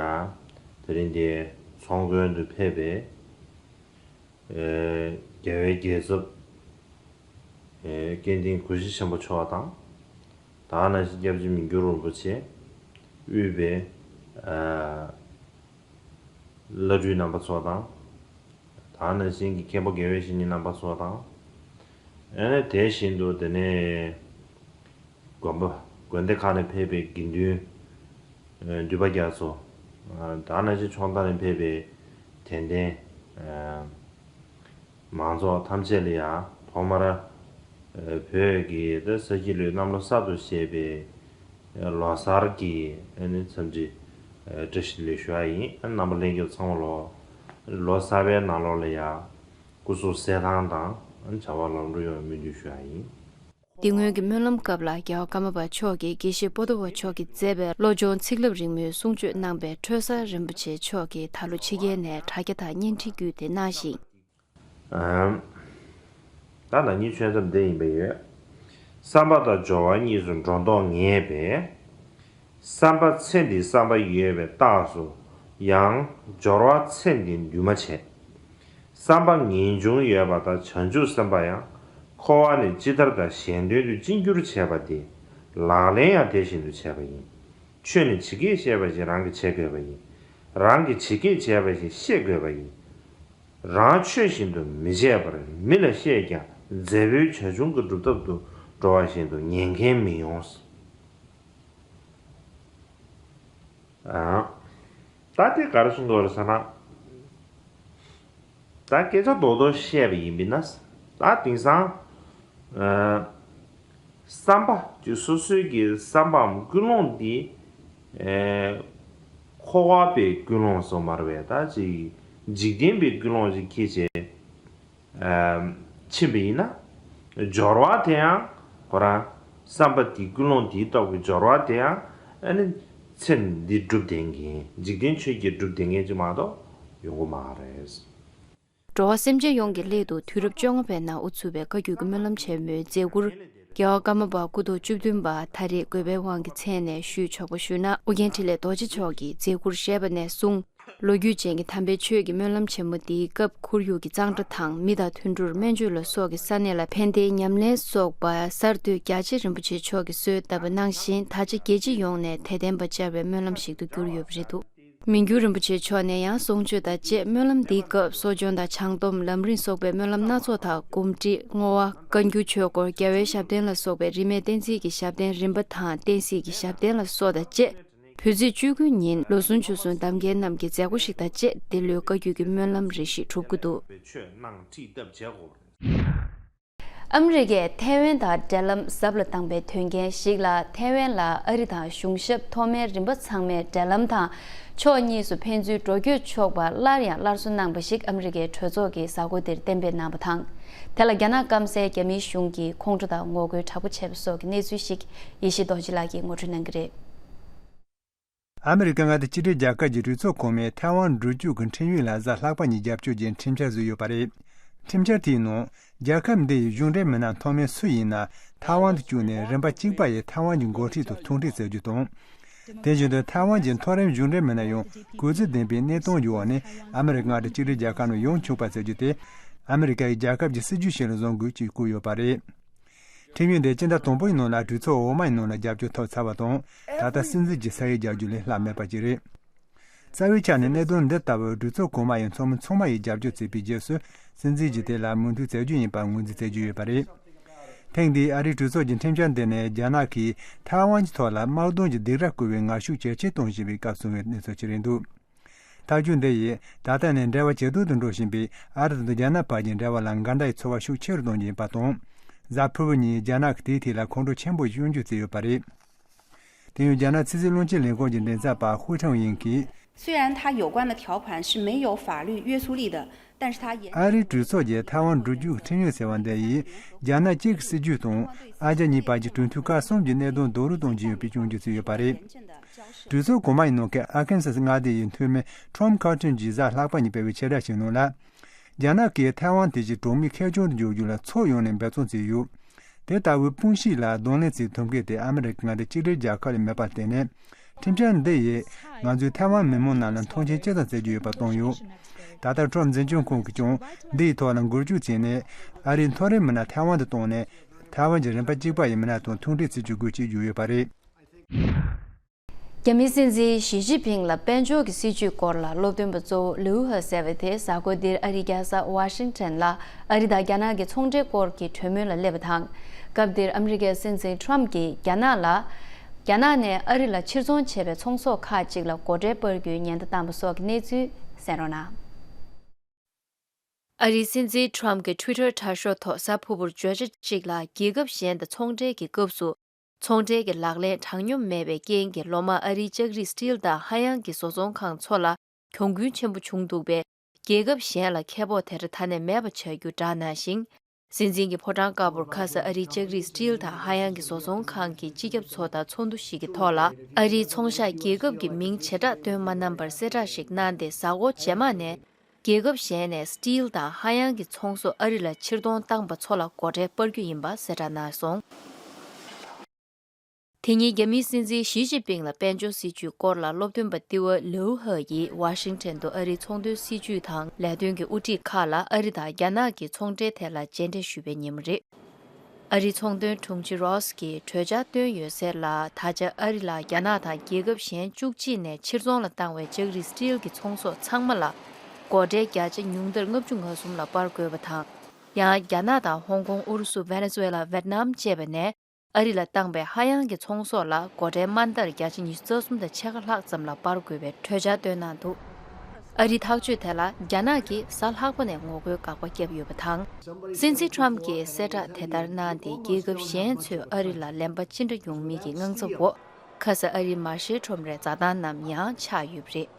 དེ་རིང་འདིར་ཚོགས་མགོན་དུ་ཕེབས་པའི་ཨེ་རྒྱལ་བའི་རྒྱལ་ཚབ་ཨེ་སྐལ་ལྡན་གུ་ཤྲི་ཆེན་པོ་མཆོག་དང་། ད་ག་ནང་བཞིན་སྐྱབས་རྗེ་མི་འགྱུར་རིན་པོ་ཆེ། དབུས་པའི་ཨ་བླ་སྤྲུལ་རྣམ་པ་ཚོ་དང་། ད་ག་ནང་བཞིན་གྱི་མཁན་པོ་དགེ་བའི་བཤེས་གཉེན་རྣམ་པ་ཚོ་དང་། ཨ་ནི་དེ་བཞིན་དུ་དེ་ནས་དགོན་པ་དགོན་སྡེ་ཁག་ནས་ཕེབས་པའི་དགེ་འདུན་ཨ་འདུས་པ་རྒྱ་མཚོ། ཨ་ད་ག་ནང་བཞིན་ཕྱོགས་མཐའ་ནས་ཕེབས་པའི་དད་ལྡན་ཨ་མང་ཚོགས་ཐམས་ཅད་ལ་ཡང་ཐོག་མར་ཨ་བོད་ཀྱི་ད་ས་ཁྱི་ལོའི་གནམ་ལོ་གསར་དུ་བཞད་པའི་ལོ་གསར་གྱི་ཨ་ནི་འཚམས་འདྲི་ཨ་བཀྲ་ཤིས་བདེ་ལེགས་ཞུ་བ་ཡིན། ཨ་རྣམ་པ་ལྷན་རྒྱས་ཚང་མ་ལོ་ལོ་གསར་པའི་ནང་ལོགས་ལ་ཡང་སྐུ་གཟུགས་གསལ་ཐང་དང་བྱ་བ་ལམ་འགྲོ་ཡོང་བའི་སྨོན་འདུན་ཞུ་བ་ཡིན། དེ་སྔོན་གྱི་སྨོན་ལམ་སྐབས་ལ་རྒྱལ་བ་ཀརྨ་པ་མཆོག་གིས་དགེ་བཤེས་པོ་ཏོ་བ་མཆོག་གིས་མཛད་པའི་བློ་སྦྱོང་ཚིག་ལྷབ་རིང་མོའི་གསུང་ཆོས་གནང་བས་ཁྲོས་བཟང་རིན་པོ་ཆེ་མཆོག་གིས་ད་ལོ་ཕྱི་རྒྱལ་ནས་དྲ་རྒྱ་དང་བརྙན་འཕྲིན་བརྒྱུད་དེ་གནང་ཞིང་། ཨམ། ད་ན་ནིང་ཆོས་མཚམས་འདི་ཡིན་པས་ཡོད། བསམ་པ་དང་སྦྱོར་བ་གཉིས་སུ་འགྲོ་ལྡོག་ངེས་པས། བསམ་པ་ཚེ་འདིའི་བསམ་པ་ཡོད་པའི་རྟགས་སུ་ཡང་། སྦྱོར་བ་ཚེ་འདི་འདུས་མ་བྱས། བསམ་པ་ངེས་འབྱུང་ཡོད་པ་དང་བྱང་ཆུབ་སེམས་དཔའ་ཡང་། འཁོར་བ་ནི་ཅི་ལྟར་དང་གཞན་དོན་དུ་ཅི་འགྱུར་བྱས་པ་དེ། ལག་ལེན་ཡང་དེ་བཞིན་དུ་བྱས་པ་ཡིན། ཆོས་ནི་ཇི་སྐད་བཤད་པ་བཞིན་རང་གིས་བྱེད་དགོས་པ་ཡིན། རང་གིས་ཇི་སྐད་བྱས་པ་བཞིན་ཤེས་དགོས་པ་ཡིན། རང་ཆོས་བཞིན་དུ་མི་བྱེད་པར་མི་ལ་བཤད་ཀྱང་། རྫས་པོའི་བྱ་ཁྱུང་གི་སྒྲུབ་ཐབས་སུ་འགྲོ་བ་བཞིན་དུ་ཉན་མཁན་མི་ཡོང་། ཨ། ད་དེ་ག་རེ་གསུང་གི་ཡོད་རེད་ཟེར་ན། ད་སྐད་ཆ་རྡོག་རྡོག་བཤད་པ་ཡིན་པས་ན། ད་དེང་སང་། ཨ། བསམ་པ་ཅིག་སོ་སོའི་གི་བསམ་པའམ་ཀུན་སློང་འདི། ཨེ། འཁོར་བ་པའི་ཀུན་སློང་སོགས་མ་རེད་པས། ད་ཅིག་འཇིག་རྟེན་པའི་ཀུན་སློང་ཞིག་འཁྱེར་བྱས། ཨ། ཕྱིན་པ་ཡིན་ན། སྦྱོར་བ་དེ་ཡང་ཁོ་རང་བསམ་པ་དེ་ཀུན་སློང་དེའི་ཐོག་གི་སྦྱོར་བ་དེ་ཡང་ཨ་ནི་ཚེ་འདི་སྒྲུབ་བསྡད་མཁན། འཇིག་རྟེན་ཆོས་བརྒྱད་སྒྲུབ་བསྡད་མཁན་ཅིག་མ་གཏོགས་ཡོང་གི་མ་རེད། འགྲོ་བ་སེམས་ཅན་ཡོངས་ཀྱི་སླད་དུ་དུས་རབས་བཅོ་ལྔ་པའི་ནང་དབུ་ཚུགས་པའི་བཀའ་བརྒྱུད་ཀྱི་སྨོན་ལམ་ཆེན་མོའི་མཛད་ཁུར། རྒྱལ་བ་ཀརྨ་པ་སྐུ་ཐོག་བཅུ་བདུན་པ་ད་རེས་དགོས་པའི་དབང་གི་མཚན་ནས་ཞུས་ཆོག་པ་ཞུས་ན། ཨོ་རྒྱན་འཕྲིན་ལས་རྡོ་རྗེ་མཆོག་གིས་མཛད་ཁུར་བཞེས་པ་ནས་བཟུང་། ལོ་རྒྱུས་ཅན་གྱི་དམ་པའི་ཆོས་ཀྱི་སྨོན་ལམ་ཆེན་མོ་འདིའི་སྐབས། ཁོར་ཡུག་གི་གཙང་སྦྲ་དང་། མི་དང་དུད་འགྲོར་སྨན་བཅོས་ལ་སོགས་ཀྱི་ས་གནས་ལ་ཕན་བདེའི་ཉམས་ལེན་སོགས་པ་གསར་གཏོད་རྒྱ་ཆེ་རིན་པོ་ཆེ་མཆོག་གིས་གསོལ་བཏབ་པ་ནང་བཞིན། ད་ཆ་རྒྱལ་སྤྱི་ཡོངས་ནས་དད་ལྡན་པ་བཅར་བའི་སྨོན་ལམ་ཞིག་ཏུ་གྱུར་ཡོད་པ་རེད་འདུག། མི་འགྱུར་རིན་པོ་ཆེ་མཆོག་ནས་ཡང་གསུང་ཆོས་དང་བཅས་སྨོན་ལམ་འདིའི་སྐབས། གསོ་སྦྱོང་དང་བྱང་སྡོམ། ལམ་རིམ་སོགས་པའི་སྨོན་ལམ་སྣ་ཚོགས་དང་། གོམས་འདྲིས། བསྔོ་བ། བཀའ་འགྱུར་ཆོས་སྐོར། རྒྱལ་བའི་ཞབས་བརྟན་ལ་སོགས་པའི་རིས་མེད་བསྟན་འཛིན་གྱི་ཞབས་བརྟན་རིམ་པ་དང་། བསྟན་སྲིད་ཀྱི་ཞབས་བརྟན་ལ་སོགས་དང་བཅས། བོད་ཚེས་བཅུ་དགུ་ཉིན་ལོ་གསུམ་ཕྱོགས་གསུམ་གདམས་མཁན་རྣམས་ཀྱི་མཛད་སྒོ་ཞིག་དང་བཅས། འདི་ལོའི་བཀའ་བརྒྱུད་ཀྱི་སྨོན་ལམ་རེ་ཞིག་གྲུབ་ཀྱི་འདུག། ཆོས་གནང་ཁྲིད་བཏབ་བྱས་གོ། ཨ་མི་རི་ཀས་ཐའེ་ཝན་དང་འབྲེལ་ལམ་ཟབ་ལ་བཏང་པའི་དོན་རྐྱེན་ཞིག་ལ། ཐའེ་ཝན་ལ་ཨ་རི་དང་གཞུང་ཞབས་མཐོ་དམན་རིམ་པ་ཚང་མའི་འབྲེལ་ལམ་དང་། ཕྱོགས་གཉིས་སུ་ཕན་ཚུན་འགྲོ་སྐྱོད་ཆོག་པར་སླར་ཡང་སླར་གསོ་གནང་པ་ཞིག་ཨ་མི་རི་ཀའི་གྲོས་ཚོགས་ཀྱིས་གཟའ་འཁོར་འདིར་གཏན་འབེབས་གནང་བ་དང་། དེ་ལ་རྒྱ་ནག་སྐམ་སའི་རྒྱ་མིའི་གཞུང་གིས་ཁོང་ཁྲོ་དང་ངོ་རྒོལ་དྲག་པོ་བྱས་པ་སོགས་ཀྱི་གནས་ཚུལ་ཞིག་ཡེ་ཤེས་རྡོ་རྗེ་ལགས་ཀྱིས་ངོ་སྤྲོད་གནང་གི་རེད། ཨ་མི་རི་ཀ་མངའ་སྡེ་གཅིག་སྒྲིལ་རྒྱལ་ཁབ་ཀྱི་གྲོས་ཚོགས་གོང་མས་ཐའེ་ཝན་འགྲུལ་སྐྱོད་ཀྱི་ཁྲིམས་ཡིག་ལ་གཟའ་ལྷག་པ་ཉིན་རྒྱབ་སྐྱོར་གྱི་ཁྲིམས་འཆར་བཟོས་ཡོད་པ་རེད། ཁྲིམས་འཆར་དེའི་ནང་། རྒྱལ་ཁབ་འདི་ཡི་གཞུང་འབྲེལ་མི་སྣ་མཐོ་དམན་སུ་ཡིན་ན་ཐའེ་ཝན་དུ་བཅུག་ནས་རིམ་པ་གཅིག་པ་ཡིས་ཐའེ་ཝན་གྱི་འགོ་ཁྲིད་དང་ཐུག་འཕྲད་བྱ་རྒྱུ་དང་། དེ་བཞིན་དུ་ཐའེ་ཝན་གྱི་མཐོ་རིམ་གཞུང་འབྲེལ་མི་སྣ་ཡང་གུས་བརྩི་ལྡན་པའི་གནས་སྟངས་ཀྱི་འོག་ནས་ཨ་མི་རི་ཀ་མངའ་སྡེ་གཅིག་སྒྲིལ་རྒྱལ་ཁབ་ནང་ཡོང་ཆོག་པ་བྱ་རྒྱུ་དེ། ཨ་མི་རི་ཀ་ཡི་རྒྱལ་ཁབ་ཀྱི་སྲིད་ཇུས་ཤིག་ལ་བཟུང་དགོས་ཅེས་བཀོད་ཡོད་པ་རེད། ཁྲིམས་ཡིག་འདི་སྤྱི་ཟླ་དང་པོའི་ནང་ལ་གྲོས་ཚོགས་འོག་མའི་ནང་ལ་རྒྱབ་སྐྱོར་ཐོབ་ཚར་བ་དང་། ད་ལྟ་སྲིད་འཛིན་གྱིས་ས་ཡིག་རྒྱག་རྒྱུ་ལས་སླ་མེད་པ་ཅིག་རེད། རྩ་བའི་ཆ་ནས་གནད་དོན་འདི་ལྟ་བུ་གྲོས་ཚོགས་གོང་མ་ཡི་ཚོགས་མི་ཚང་མ་ཡིས་རྒྱབ་སྐྱོར་བྱས་པའི་རྗེས་སུ། སྲིད་འཛིན་གྱིས་དེ་ལ་མོས་མཐུན་བྱ་རྒྱུ་ཡིན་པར་ངོས་འཛིན་བྱེད་ཀྱི་ཡོད་པ་རེད། ཐེངས་འདིའི་ཨ་རིའི་གྲོས་ཚོགས་ཀྱི་ཁྲིམས་འཆར་འདི་ནི་རྒྱ་ནག་གིས་ཐའེ་ཝན་གྱི་ཐོག་ལ་དམག་དོན་གྱི་སྡིགས་ར་བསྐུལ་བའི་ངར་ཤུགས་ཇེ་ཆེར་གཏོང་བཞིན་པའི་སྐབས་སོང་བའི་གནས་ཚུལ་ཅིག་རེད་འདུག། ཐག་གཅོད་འདི་ཡིས་ད་ལྟ་ནས་འབྲེལ་བ་ཇེ་སྡུག་ཏུ་འགྲོ་བཞིན་པའི་ཨ་རི་དང་རྒྱ་ནག་བར་གྱི་འབྲེལ་བ་ལ་འགལ་ཟླ་ཡི་ཚོར་བ་ཤུགས་ཆེ་རུ་གཏོང་རྒྱུ་ཡིན་པ་དང་། གཟའ་ཕུར་བུ་ཉིན་རྒྱ་ནག་གིས་དེའི་ཐད་ལ་ཁོང་ཁྲོ་ཆེན་པོ་ཞིག་གཡོ་སྒྱུ་བྱས་ཡོད་པ་རེད། དེ་ཡང་རྒྱ་ནག་ཕྱི་སྲིད་བློན་ཆེན་ལས་ཁུངས་ཀྱི་མགྲིན་ཚབ་པ་ཧུའུ་ཁྲང་ཡིང་གིས། 虽然它有关的条款是没有法律约束力的，但是它严 ཨ་རིའི་གྲོས་ཚོགས་ཀྱི་ཐའེ་ཝན་འགྲུལ་སྐྱོད་ཁྲིམས་ཡིག་ཟེར་བ་འདི་ཡིས་རྒྱ་ནག་གཅིག་གི་སྲིད་ཇུས་དང་ཨ་རྒྱ་གཉིས་བར་གྱི་གྲོས་མཐུན་ཁག་གསུམ་གྱི་གནད་དོན་རྡོག་རོལ་གཏོང་རྒྱུ་ཡིན་པའི་སྐྱོན་བརྗོད་བྱས་ཡོད་པ་རེད། གྲོས་ཚོགས་གོང་མ་ཡི་ནང་གི་ཨར་ཁན་སཱ་མངའ་སྡེ་ཡི་འཐུས་མི་ཁྲོམ་ཁར་ཏོན་གྱིས་གཟའ་ལྷག་པ་ཉིན་སྤེལ་བའི་ཆེད་བསྒྲགས་ཤིག་ནང་ལ། རྒྱ་ནག་གིས་ཐའེ་ཝན་དེ་བཞིན་གྲོང་མིའི་ཁེ་གྱོང་དུ་འཇོག་རྒྱུ་ལ་ཕྱོགས་ཡོངས་ནས་འབད་བརྩོན་བྱས་ཡོད། དེ་ལྟ་བུའི་དཔུང་ཤུགས་ལ་གདོང་ལེན་བྱེད་ཐུབ་མཁན་དེ་ཨ་མི་རི་ཀ་མངའ་སྡེ་གཅིག་སྒྲིལ་རྒྱལ་ཁབ་ལས་མེད་པར་བརྟེན་ནས། ཁྲིམས་འཆར་འདི་ཡིས་ང་ཚོས་ཐའེ་ཝན་མི་མང་རྣམས་ལ་མཐོང་ཆེན་ཇི་ཙམ་བྱེད་རྒྱུ་ཡོད་པ་བསྟན་ཡོད། ད་ལྟ་ཁྲོམ་འཛིན་སྐྱོང་ཁང་གིས་ཀྱང་འདིའི་ཐོག་ལ་འགུལ་སྐྱོད་བྱས་ནས། ཨ་རིའི་མཐོ་རིམ་མི་སྣ་ཐའེ་ཝན་དུ་བཏང་ནས། ཐའེ་ཝན་གྱི་རིམ་པ་གཅིག་པ་ཡི་མི་སྣ་དང་ཐུག་འཕྲད་བྱེད་རྒྱུ་དགོས་ཅེས་བརྗོད་ཡོད་པ་རེད། རྒྱ་མིའི་སྲིད་འཛིན་ཞི་ཅིན་ཕིང་ལ་དཔལ་འབྱོར་གྱི་སྲིད་ཇུས་སྐོར་ལ་སློབ་སྟོན་པ་གཙོ་བོ་ལིའུ་ཧེ་ཟེར་བ་དེ་གཟའ་འཁོར་འདིར་ཨ་རིའི་རྒྱལ་ས་ཝ་ཤིང་ཊོན་ལ་ཨ་རི་དང་རྒྱ་ནག་གི་ཚོང་འབྲེལ་སྐོར་གྱི་གྲོས་མོལ་ལ་སླེབས་པ་དང་། སྐབས་འདིར་ཨ་མི་རི་ཀའི་སྲིད་འཛིན་ཁྲོམ་གྱིས་རྒྱ་ནག་ལ། རྒྱ་ནག་ནས་ཨ་རི་ལ་ཕྱིར་ཚོང་བྱས་པའི་ཚོང་ཟོག་ཁག་ཅིག་ལ་སྒོ་ཁྲལ་སྤར་རྒྱུའི་ཉེན་བརྡ་བཏང་བ་སོགས་ཀྱི་གནས་ཚུལ་གསན་རོགས་གནང་། ཨ་རིའི་སྲིད་འཛིན་ཁྲོམ་གྱི་ཊུའི་ཊར་དྲ་ཤོག་ཐོག་གཟའ་ཕུར་བུར་བརྗོད་བྱ་གཅིག་ལ། རྒྱལ་ཁབ་གཞན་དང་ཚོང་འབྲེལ་གྱི་སྐབས་སུ། ཚོང་འབྲེལ་གྱི་ལག་ལེན་དྲང་སྙོམས་མེད་པའི་རྐྱེན་གྱིས་ལོ་མང་ཨ་རིའི་ལྕགས་རིགས་སི་ཊིལ་དང་ཧ་ཡང་གི་བཟོ་ཚོང་ཁང་ཚོ་ལ་གྱོང་གུན་ཆེན་པོ་བྱུང་འདུག་པས། རྒྱལ་ཁབ་གཞན་ལ་ཁེ་སྤོགས་དེ་འདྲ་ད་ནས་མེད་པ་བྱ་རྒྱུ་བསྒྲགས་གནང་ཞིང་། སྲིད་འཛིན་གྱི་ཕོ་བྲང་དཀར་པོར་ཁ་ས་ཨ་རིའི་ལྕགས་རིགས་སི་ཊིལ་དང་ཧ་ཡང་གི་བཟོ་ཚོང་ཁང་གི་སྤྱི་ཁྱབ་ཚོ་དང་ཚོགས་འདུ་ཞིག་གི་ཐོག་ལ། ཨ་རིའི་ཚོང་ཤག་རྒྱལ་ཁབ་ཀྱི་མིང་བྱེ་བྲག་བཏོན་མ་གནང་བར་གསལ་བསྒྲགས་ཤིག་གནང་སྟེ། གཟའ་འཁོར་རྗེས་མ་ནས་རྒྱལ་ཁབ་གཞན་ནས་སི་ཊིལ་དང་ཧ་ཡང་གི་ཚོང་ཟོག་ཨ་རི་ལ་ཕྱིར་གཏོང་བཏང་པ་ཚོ་ལ་སྒོ་ཁྲལ་སྤར་རྒྱུ་ཡིན་པ་གསལ་བསྒྲགས་གནང་སོང་། དེ་ཉིན་རྒྱ་མིའི་སྲིད་འཛིན་ཞི་ཅིན་ཕིང་ལ་དཔལ་འབྱོར་སྲིད་ཇུས་སྐོར་ལ་སློབ་སྟོན་པ་ཏི་ཝ་ལིའུ་ཧེ་ཡིས་ཝ་ཤིང་ཊོན་དུ་ཨ་རིའི་ཚོང་དོན་སྲིད་ཇུས་དང་ལས་དོན་གྱི་དབུ་ཁྲིད་ཁག་ལ་ཨ་རི་དང་རྒྱ་ནག་གི་ཚོང་འབྲེལ་ཐད་ལ་མཇལ་འཕྲད་ཞུས་པའི་ཉིན་མོ་རེད། ཨ་རིའི་ཚོང་དོན་དྲུང་ཆེ་རོ་སི་གིས་གྲོས་འཆར་བཏོན་ཡོད་ཟེར་ལ། ད་ཆ་ཨ་རི་ལ་རྒྱ་ནག་དང་རྒྱལ་ཁབ་གཞན་བཅུ་གཅིག་ནས་ཕྱིར་ཚོང་ལ་བཏང་བའི་ལྕགས་རིགས་སི་ཊིལ་གྱི་ཚོང་ཟོག་ཚང་མ་ལ་སྒོ་ཁྲལ་བརྒྱ་ཆ་ཉུང་མཐར་ལྔ་བཅུ་ང་གསུམ་ལ་སྤར་དགོས་པ་དང་། ཡང་རྒྱ་ནག་དང་ཧོང་ཀོང་། ཨུ་རུ་སུ། ཝེ་ནེ་ཛུ་ཝེ་ལ། ཝེ་ཏི་ནམ་བཅས་པ་ནས་ཨ་རི་ལ་བཏང་པའི་ཧ་ཡང་གི་ཚོང་ཟོག་ལ་སྒོ་ཁྲལ་དམའ་མཐར་བརྒྱ་ཆ་ཉི་ཤུ་རྩ་གསུམ་དང་ཕྱེད་ཀ་ལྷག་ཙམ་ལ་སྤར་དགོས་པའི་གྲོས་འཆར་བཏོན་གནང་འདུག། ཨ་རིའི་ཐག་གཅོད་དེ་ལ་རྒྱ་ནག་གིས་གཟའ་ལྷག་པ་ནས་ངོ་རྒོལ་དགག་པ་བརྒྱབ་ཡོད་པ་དང་། སྲིད་འཛིན་ཊམ་གྱིས་གསལ་བསྒྲགས་དེ་ལྟར་གནང་སྟེ། རྒྱལ་ཁབ་གཞན་ཚོས་ཨ་རི་ལ་ལན་པ་ཅི་འདྲ་ཡོང་མིན་གྱི་དངངས་འཚབ་འོག་ཁ་ས་ཨ་རིའི་མར་ཤལ་ཁྲོམ་རའི་འཛའ་ཐང་རྣམས་ཡང་ཆགས་ཡོད་པ་རེད།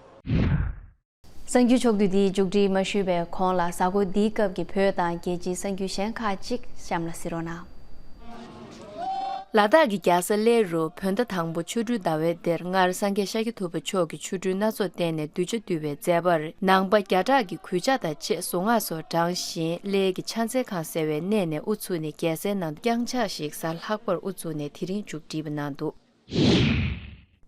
གསར་འགྱུར་ཕྱོགས་བསྡུས་འདི་མཇུག་སྒྲིལ་མ་ཞུས་པའི་གོང་ལ། གཟའ་འཁོར་འདིའི་སྐབས་ཀྱི་བོད་དང་རྒྱལ་སྤྱིའི་གསར་འགྱུར་གཞན་ཁག་ཅིག་གཤམ་ལ་གཟིགས་རོགས་གནང་། ལ་དྭགས་ཀྱི་རྒྱལ་ས་གླེ་རུ་བོད་ཟླ་དང་པོ་ཆོ་འཕྲུལ་ཟླ་བའི་འདིར་སྔར་སངས་རྒྱས་ཤཱཀྱ་ཐུབ་པ་མཆོག་གིས་ཆོ་འཕྲུལ་སྣ་ཚོགས་བསྟན་ནས་གདུལ་བྱ་འདུལ་བའི་མཛད་པར། ནང་པ་བརྒྱ་ཕྲག་གི་གུས་ཕྱག་དང་བཅས་གཟུངས་སྔགས་སོགས་བགྲངས་ཤིང་། གླེ་གི་ཕྱག་འཚལ་ཁང་ཟེར་བའི་གནས་ནས་དབུ་ཚུགས་ནས་རྒྱལ་སའི་ནང་དུ་བརྐྱངས་ཕྱག་ཞིག་གཟའ་ལྷག་པར་དབུ་བཙུགས་ནས་དེ་རིང་མཇུག་སྒྲིལ་བ་གནང་འདུག་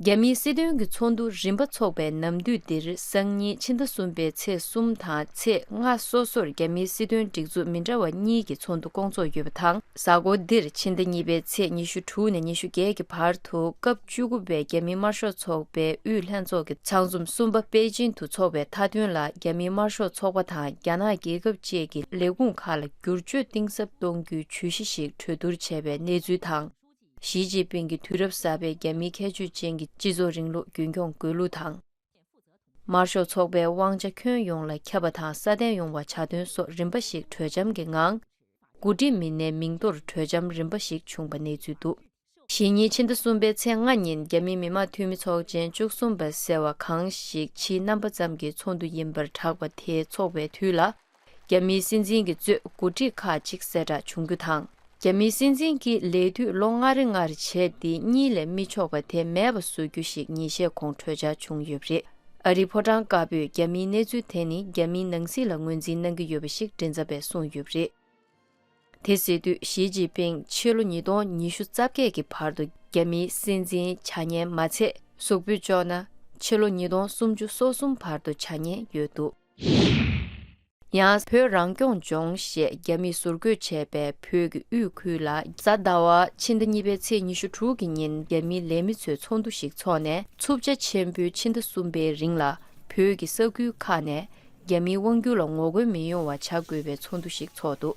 རྒྱ་མིའི་སྲིད་དོན་གྱི་ཚོགས་འདུ་རིམ་པ་འཚོགས་པའི་ནམ་དུས་འདིར། སང་ཉིན་ཕྱི་ཟླ་གསུམ་པའི་ཚེས་གསུམ་དང་ཚེས་ལྔ་སོ་སོར་རྒྱ་མིའི་སྲིད་དོན་སྒྲིག་འཛུགས་མི་འདྲ་བ་གཉིས་ཀྱི་ཚོགས་འདུ་སྐོང་ཚོགས་ཡོད་པ་དང་། གཟའ་འཁོར་འདིར་ཕྱི་ཟླ་གཉིས་པའི་ཚེས་ཉི་ཤུ་དྲུག་ནས་ཉི་ཤུ་བརྒྱད་ཀྱི་བར་དུ་སྐབས་བཅུ་དགུ་པའི་རྒྱ་མིའི་དམར་ཤོག་ཚོགས་པའི་དབུས་ལྷན་ཚོགས་ཀྱི་ཚང་འཛོམས་གསུམ་པ་པེ་ཅིན་དུ་འཚོགས་པའི་མཐའ་དོན་ལ། རྒྱ་མིའི་དམར་ཤོག་ཚོགས་པ་དང་རྒྱ་ནག་རྒྱལ་ཁབ་བཅས་ཀྱི་ལས་ཁུངས་ཁག་ལ་བསྒྱུར་བཅོས་གཏིང་ཟབ་གཏོང་རྒྱུའི་ཇུས་གཞི་ཞིག་གྲོས་བསྡུར་བྱས་པའི་གནས་ཚུལ་དང་། ཞི་ཅིན་ཕིང་གིས་དུས་རབས་གསར་པའི་རྒྱ་མིའི་ཁྱད་ཆོས་ཅན་གྱི་སྤྱི་ཚོགས་རིང་ལུགས་རྒྱུན་འཁྱོངས་དགོས་ལུགས་དང་། དམར་ཤོག་ཚོགས་པའི་དབང་ཆ་ཁྱོན་ཡོངས་ལ་ཁྱབ་པ་དང་སྲ་བརྟན་ཡོང་བ་བྱ་དོན་སོགས་རིམ་པ་ཞིག་གྲོས་འཆམ་གྱི་ངང་། འགོ་ཁྲིད་མི་སྣའི་མིང་ཐོར་གྲོས་འཆམ་རིམ་པ་ཞིག་བྱུང་པ་གནས་ཚུལ་འདུག་གཞེས་ཉིན་ཕྱི་ཟླ་གསུམ་པའི་ཚེས་ལྔ་ཉིན་རྒྱ་མིའི་མི་དམངས་འཐུས་མི་ཚོགས་ཆེན་བཅུ་གསུམ་པ་ཟེར་བ་གང་ཞིག་ཕྱིའི་རྣམ་པ་ཙམ་གྱི་ཚོགས་འདུ་ཡིན་པར་གྲགས་པ་དེ་འཚོགས་པའི་དུས་ལ། རྒྱ་མིའི་སྲིད་འཛིན་གྱི་གཙོས་འགོ་ཁྲིད་ཁག་ཅིག་གསལ་བསྒྲགས་བྱུང་རྒྱུ་དང་། རྒྱ་མིའི་སྲིད་འཛིན་གྱི་ལས་དུས་ལོ་ལྔ་རེ་ལྔར་བྱས་ཏེ་གཉིས་ལས་མི་ཆོག་པ་དེ་མེད་པ་བཟོ་རྒྱུ་ཞིག་ཉིན་ཤས་གོང་གྲོས་འཆར་བྱུང་ཡོད་པ་རེད། ཨ་རིའི་ཕོ་བྲང་དཀར་པོས་རྒྱ་མིའི་གནས་ཚུལ་དེ་ནི་རྒྱ་མིའི་ནང་སྲིད་ལ་ངོས་འཛིན་གནང་གི་ཡོད་པ་ཞིག་མགྲིན་ཚབ་པས་གསུངས་ཡོད་པ་རེད། དེ་ཟེར་དུས་ཞི་ཅིན་ཕིང་ཕྱི་ལོ་ཉིས་སྟོང་ཉི་ཤུ་རྩ་བརྒྱད་ཀྱི་བར་དུ་རྒྱ་མིའི་སྲིད་འཛིན་བྱ་ཉན་མ་ཚད། གཟུགས་པོས་ལྕོགས་ན་ཕྱི་ལོ་ཉིས་སྟོང་སུམ་ཅུ་སོ་གསུམ་བར་དུ་བྱ་ཉན་ཡོད་འདུག་ཡང་བོད་རང་སྐྱོང་ལྗོངས་ཞེས་རྒྱ་མིས་ཟུར་བཀོད་བྱས་པའི་བོད་ཀྱི་དབུས་ཁུལ་ལ་གཟའ་ཟླ་བ་ཕྱི་ཟླ་གཉིས་པའི་ཚེས་ཉི་ཤུ་དྲུག་གི་ཉིན་རྒྱ་མིའི་ལས་མི་ཚོའི་ཚོགས་འདུ་ཞིག་འཚོགས་ནས། འཚུབ་ཆ་ཆེན་པོའི་ཕྱི་ཟླ་གསུམ་པའི་རིང་ལ་བོད་ཀྱི་ས་ཁུལ་ཁག་ནས་རྒྱ་མིའི་དབང་སྒྱུར་ལ་ངོ་རྒོལ་མི་ཡོང་བ་བྱ་དགོས་པའི་ཚོགས་འདུ་ཞིག་འཚོགས་འདུག་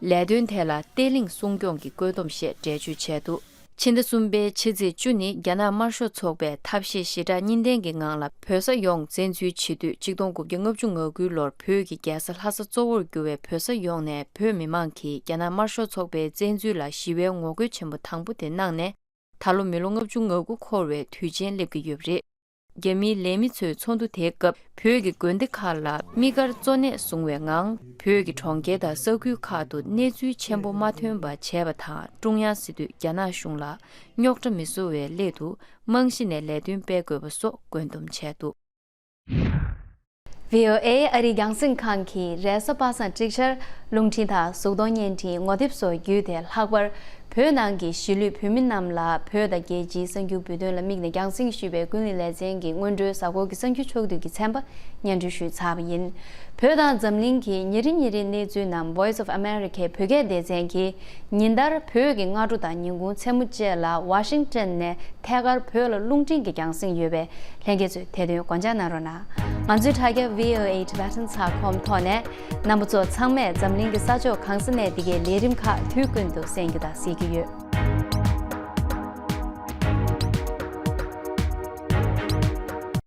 ལས་དོན་དེ་ལ་བརྟན་ལྷིང་སྲུང་སྐྱོང་གི་བཀོད་འདོམས་ཞེས་འགྲེལ་བརྗོད་བྱས་འདུག་ཕྱི་ཟླ་གསུམ་པའི་ཕྱི་ཚེས་བཅུ་ནི་རྒྱ་ནག་དམར་ཤོག་ཚོགས་པས་ཐབས་ཤེས་ཞེ་དྲག་གཉིས་ལྡན་གྱི་ངང་ལ་བོད་ས་ཡོངས་བཙན་འཛུལ་བྱེད་དུས། ཆིག་སྟོང་དགུ་བརྒྱ་ལྔ་བཅུ་ང་དགུའི་ལོར་བོད་ཀྱི་རྒྱལ་ས་ལྷ་ས་གཙོ་བོར་གྱུར་བའི་བོད་ས་ཡོངས་ནས་བོད་མི་མང་གིས་རྒྱ་ནག་དམར་ཤོག་ཚོགས་པའི་བཙན་འཛུལ་ལ་ཞི་བའི་ངོ་རྒོལ་ཆེན་པོ་དང་པོ་དེ་གནང་ནས། ད་ལོ་མི་ལོ་ལྔ་བཅུ་ང་དགུ་འཁོར་བའི་དུས་ཆེན་སླེབས་ཀྱི་ཡོད་པ་རེད། རྒྱ་མིའི་ལས་མི་ཚོའི་ཚོགས་འདུ་དེའི་སྐབས་བོད་ཀྱི་དགོན་སྡེ་ཁག་ལ་དམིགས་བཀར་གཙོ་གནད་བཟུང་བའི་ངང་། བོད་ཀྱི་གྲོང་ཁྱེར་དང་ས་ཁུལ་ཁག་ཏུ་གནས་ཚུལ་ཆེན་པོ་མ་ཐོན་པ་བྱས་པ་དང་། ཀྲུང་དབྱང་སྲིད་དུས་རྒྱ་ནག་གཞུང་ལ་རྙོག་དྲ་མི་བཟོ་བའི་སླད་དུ་རྨང་གཞི་ནས་ལས་དོན་སྤེལ་དགོས་པ་སོགས་བཀོད་འདོམས་བྱས་འདུག་ཝི་ཨོ་ཨེ་ཨ་རིའི་རྒྱང་སྲིང་ཁང་གིས་རེས་གཟའ་པ་སངས་ཀྲིག་ཤར་རླུང་འཕྲིན་དང་གཟུགས་མཐོང་བརྙན་འཕྲིན། ངོ་དེབ་སོགས་བརྒྱུད་དེ་ལྷག་པར་བོད་ནང་གི་གཞིས་ལུས་བོད་མི་རྣམས་ལ་བོད་དང་རྒྱལ་སྤྱིའི་གསར་འགྱུར་བོད་དོན་ལ་དམིགས་ནས་རྒྱང་སྲིང་ཞུས་པའི་ཀུན་གླེང་ལེ་ཚན་གྱི་སྔོན་འགྲོའི་གཟའ་འཁོར་གྱི་གསར་འགྱུར་ཕྱོགས་བསྡུས་ཀྱི་ཚན་པ་སྙན་སྒྲོན་ཞུས་ཚར་བ་ཡིན། བོད་དང་འཛམ་གླིང་གི་ཉིན་རེ་ཉིན་རེའི་གནས་ཚུལ་རྣམས་Voice of America་བོད་སྐད་སྡེ་ཚན་གྱིས་ཉིན་ལྟར་བོད་ཀྱི་སྔ་དྲོ་དང་ཉིན་གུང་མཚན་མོ་བཅས་ལ་ཝ་ཤིང་ཊོན་ནས་ཐད་ཀར་བོད་ལ་རླུང་འཕྲིན་གྱིས་རྒྱང་སྲིང་ཡོད་པས། ལྷན་རྒྱས་ཚོས་དེ་དོན་དགོངས་འཇགས་གནང་རོགས་གནང་། ང་ཚོའི་དྲ་རྒྱ་ཝི་ཨོ་ཨེ་ཊི་བེ་ཊོན་ཚགས་ཁོམ་ཐོག་ནས་རྣམ་པ་ཚོ་ཚང་མས་འཛམ་གླིང་གི་ས་ཕྱོགས་གང་ས་ནས་འདི་གའི་ལས་རིམ་ཁག་དུས་ཀུན་ཏུ་གསན་རྒྱུ་དང་གཟིགས་ཀྱི་ཡོད།